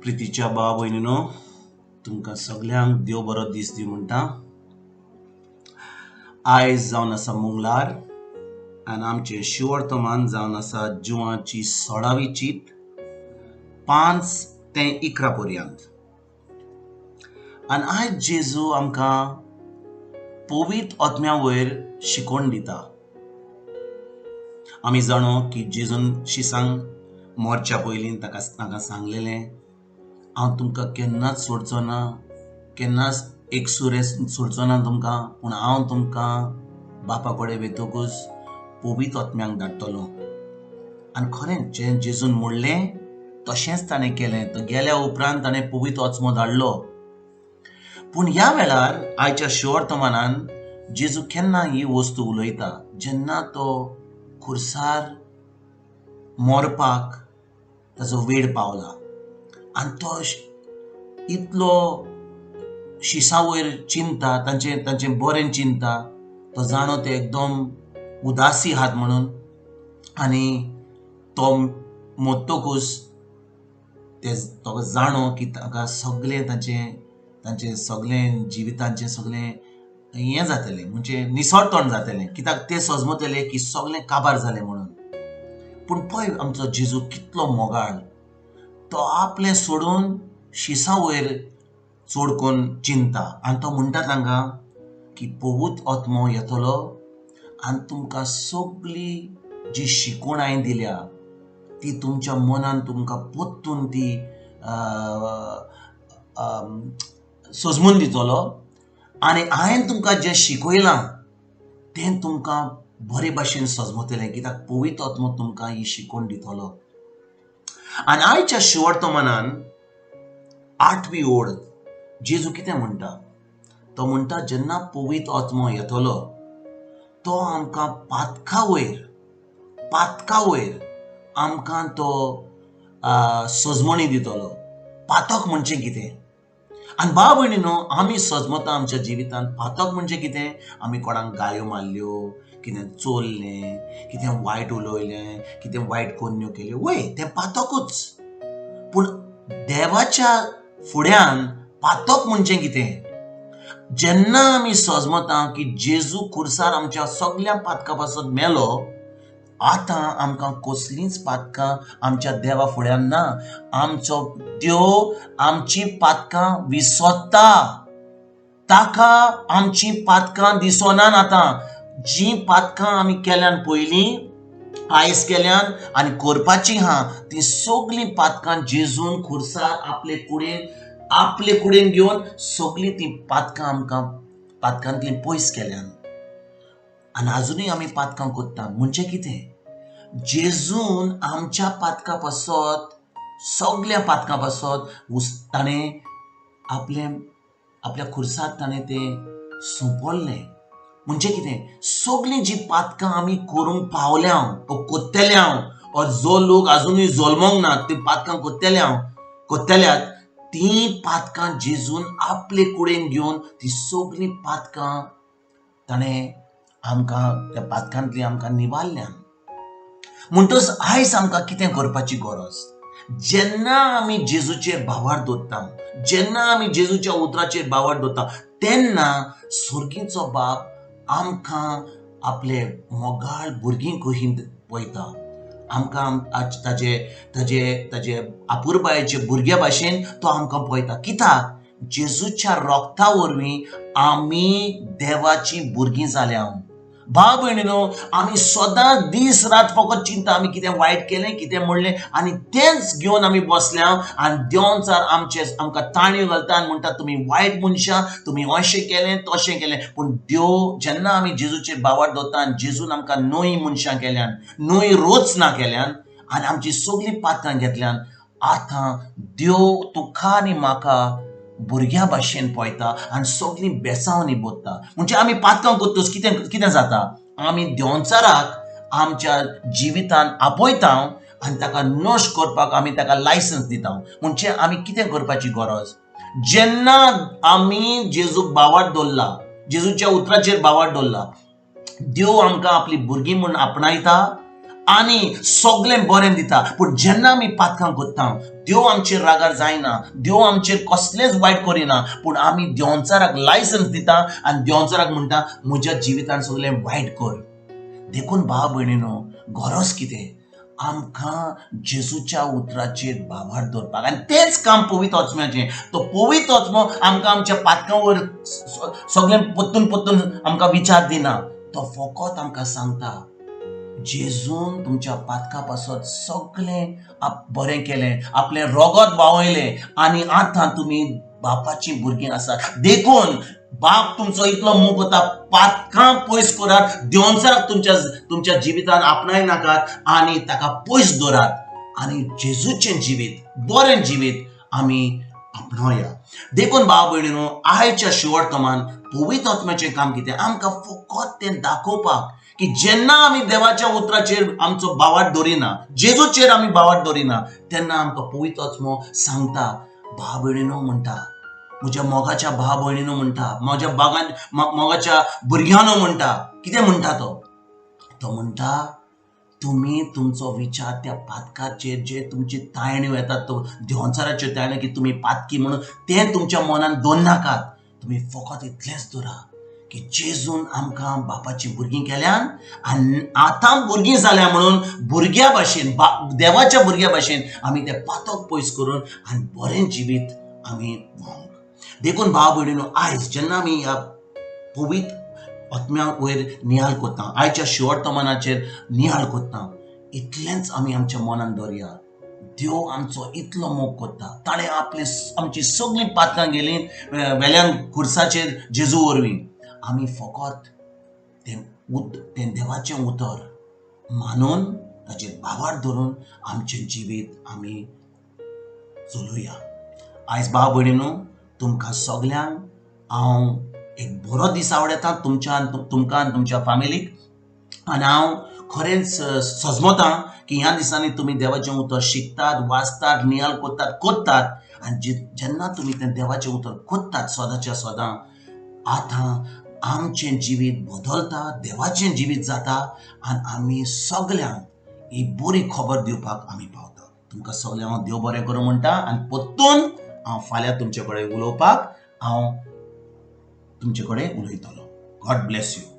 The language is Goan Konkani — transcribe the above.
प्रितीच्या भाव भयणीनो, तुमकां सगल्यांक देव बरो दीस दी म्हणटा. आयज जावन आसा मंगळार आनी आमचें शिवर्तमान जावन आसा जुवाची 16वी चीत 5 ते 11 पर्यंत. आनी आयज जेजू आमकां पवित्र आत्म्या वयर शिकोवन दिता. आमी जाणो की जेजून शिसांक मोरच्या पयलीं ताका सांगलेलें, हांव तुमकां केन्नाच सोडचो ना, केन्नाच एकसुरें सोडचो ना तुमकां, पूण हांव तुमकां बापा कडेन वयतकूच पवित्र आत्म्याक धाडटलो. आनी खरें जें जेजून म्हणलें तशेंच ताणें केलें. तो गेल्या उपरांत ताणें पवित्र आत्मो धाडलो. पूण ह्या वेळार आयच्या शिवर्तमानान जेजू केन्ना ही वस्तू उलयता, जेन्ना तो खुर्सार मरपाक ताजो वेळ पावला आनी तो इतलो शिसा वयर चिंता, तांचें तांचें बरें चिंता, तो जाणो ते एकदम उदासी आहात म्हणून. आनी तो मोत्तकूच ते तो जाणो की ताका सगळें तांचें तांचें सगळें जिवितांचें सगळें हें जातलें, म्हणजे निसरतण जातलें, कित्याक ते सजमतले की सगळें काबार जालें म्हणून. पूण पळय आमचो जेजू कितलो मोगाळ, तो आपलें सोडून शिसा वयर चड करून चिंता. आनी तो म्हणटा तांकां की पवित्र आत्मो येतलो आनी तुमकां सगळी जी शिकवण हांवें दिल्या ती तुमच्या मनान तुमकां परतून ती सजमून दितलो. आनी हांवें तुमकां जें शिकयलां तें तुमकां बरे भाशेन सजमतलें, कित्याक पवित्र आत्मो तुमकां ही शिकवण दितलो. आनी आयच्या शिवर्तमानान 8वी ओळ जेजू कितें म्हणटा, तो म्हणटा जेन्ना पवित्र आत्मो येतलो तो आमकां पातका वयर आमकां तो सजमणी दितलो. पातक म्हणजे कितें? आनी भाव भयणीनो, आमी सजमता आमच्या जिवितांत पातक म्हणजे कितें? आमी कोणाक गायो मारल्यो, कितें चोरलें, कितें वायट उलयलें, कितें वायट कोन्न्यो केल्यो, वय तें पातकूच. पूण देवाच्या फुड्यान पातक म्हणजे कितें? जेन्ना आमी सजमता की जेजू खुर्सार आमच्या सगल्या पातकां पासत मेलो, आतां आमकां कसलींच पातकां आमच्या देवा फुड्यान ना. आमचो देव आमची पातकां विसरता, ताका आमची पातकां दिसनात. आतां जीं पातकां आमी केल्यान पयलीं, आयज केल्यान आनी करपाचीं आहा, तीं सगळीं पातकां जेजून खुर्सार आपले कुडीन घेवन सगळीं तीं पातकां आमकां पातकांतलीं पयस केल्यान. आनी आजुनूय आमी पातकां करता. म्हणजे कितें? जेजून आमच्या पातकां पासत, सगल्या पातकां पासत ताणें आपल्या खुर्सार ताणें तें सोंपयलें. म्हणजे कितें? सगळीं जीं पातकां आमी करूंक पावल्या ओ कोत्तेल्या ओ जो लोक आजुनूय जल्मोंक ना तीं पातकां कोत्तेल्यात, तीं पातकां जेजून आपले कुडेन घेवन तीं सगळीं पातकां ताणें आमकां त्या पातकांतलीं आमकां निवारल्यान. म्हणटच आयज आमकां कितें करपाची गरज? जेन्ना आमी जेजूचेर भावार दवरता, जेन्ना आमी जेजूच्या उतराचेर भावार दवरता, तेन्ना स्वर्गीचो बाप आमकां आपले मोगाळ भुरगीं कशी पळयता. आमकां ताजे ताजे ताजे आपुरबायेचे भुरग्या भाशेन तो आमकां पळयता. कित्याक? जेजूच्या रोगता वरवीं आमी देवाचीं भुरगीं जाल्या. भाव भयणीनो, आमी सदांच दीस रात फकत चिंता, आमी कितें वायट केलें, कितें म्हणलें, आनी तेंच घेवन आमी बसल्या. आनी देंवचार आमचे आमकां ताणयो घालता आनी म्हणटा तुमी वायट मनशां, तुमी अशें केलें तशें केलें. पूण देव जेन्ना आमी जेजूचेर भावार दवरता आनी जेजून आमकां नवी मनशां केल्यान, नवी रचना केल्यान आनी आमची सगळीं पात्रां घेतल्यान, आतां देव तुका आनी म्हाका भुरग्यां भाशेन पळयता आनी सगळीं बेसावणी बोत्ता. म्हणजे आमी पातकां करतच कितें कितें जाता? आमी देंवचाराक आमच्या जिवितान आपयता आनी ताका नश्ट करपाक आमी ताका लायसन्स दिता. म्हणजे आमी कितें करपाची गरज? जेन्ना आमी जेजूक भावार दवरला, जेजूच्या उतराचेर भावार दवरला, देव आमकां आपली भुरगीं म्हूण आपणायता आनी सगळें बरें दिता. पूण जेन्ना आमी पातकां करता, देव आमचेर रागार जायना, देव आमचेर कसलेंच वायट करिना, पूण आमी देंवचाराक लायसन्स दिता आनी देंवचाराक म्हणटा म्हज्या जिवितान सगळें वायट कर. देखून भाव भयणीनो, गरज कितें आमकां जेजूच्या उतराचेर भावार्थ दवरपाक. आनी तेंच काम पवित्र आत्म्याचें. तो पवित्र आत्मो आमकां आमच्या पातकां वयर सगळें परतून परतून आमकां विचार दिना, तो फकत आमकां सांगता जेजून तुमच्या पातका पासत सगळें बरें केलें, आपलें रगत व्हांवयलें आनी आतां तुमी बापाचीं भुरगीं आसात. देखून बाप तुमचो इतलो मोग करता, पातकां पयस करात, देंवचाराक तुमच्या तुमच्या जिवितान आपणाय नाकात आनी ताका पयस दवरात आनी जेजूचें जिवीत, बरें जिवीत आमी आपणाया. देखून भाव भयणीनो, आयच्या शिवडतमान पवित्र आत्म्याचें काम कितें, आमकां फकत तें दाखोवपाक की जेन्ना आमी देवाच्या उतराचेर आमचो भावार्थ दवरिना, जेजूचेर आमी भावार्थ दवरिना, तेन्ना आमकां पवित्र आत्मो सांगता, भाव भयणीनो म्हणटा, म्हज्या मोगाच्या भाव भयणीनो म्हणटा, म्हज्या बागान मोगाच्या भुरग्यांनो म्हणटा. कितें म्हणटा तो? तो म्हणटा तुमी तुमचो विचार त्या पातकाचेर जे तुमची ताळण्यो येतात, तो देंवचाराच्यो ताळण्यो की तुमी पातकी म्हणून, तें तुमच्या मनान दवरनाकात. तुमी फकत इतलेंच दवरा की जेजून आमकां बापाचीं भुरगीं केल्यान आनी आतां भुरगीं जाल्या म्हणून भुरग्या भाशेन, देवाच्या भुरग्या भाशेन आमी तें पातक पयस करून आनी बरें जिवीत आमी व्हरूंक. देखून भाव भयणीनो, आयज जेन्ना आमी ह्या पवित्र आत्म्या वयर नियाळ करता, आयच्या शिवडतमानाचेर नियाळ करता, इतलेंच आमी आमच्या मनान दवरया, देव आमचो इतलो मोग करता, ताणें आपली आमची सगळीं पातकां गेलीं वेल्यान खुर्साचेर जेजू वरवीं. आमी फकत तें तें देवाचें उतर मानून ताचेर भावार्थ धरून आमचें जिवीत आमी चलोवया. आयज भाव भयणीनो, तुमकां सगल्यांक हांव एक बरो दीस आवडटा, तुमच्या तुमकां आनी तुमच्या फामिलीक. आनी हांव खरेंच सजमतां की ह्या दिसांनी तुमी देवाचें उतर शिकतात, वाचतात, नियाळ करतात करतात आनी जेन्ना तुमी तें देवाचें उतर करतात सदांच्या सदां, आतां आमचें जिवीत बदलता, देवाचें जिवीत जाता आनी आमी सगल्यांक ही बरी खबर दिवपाक आमी पावता. तुमकां सगल्यांक हांव देव बरें करूं म्हणटा आनी परतून हांव फाल्यां तुमचे कडेन उलोवपाक हांव तुमचे कडेन उलयतलो. God bless you.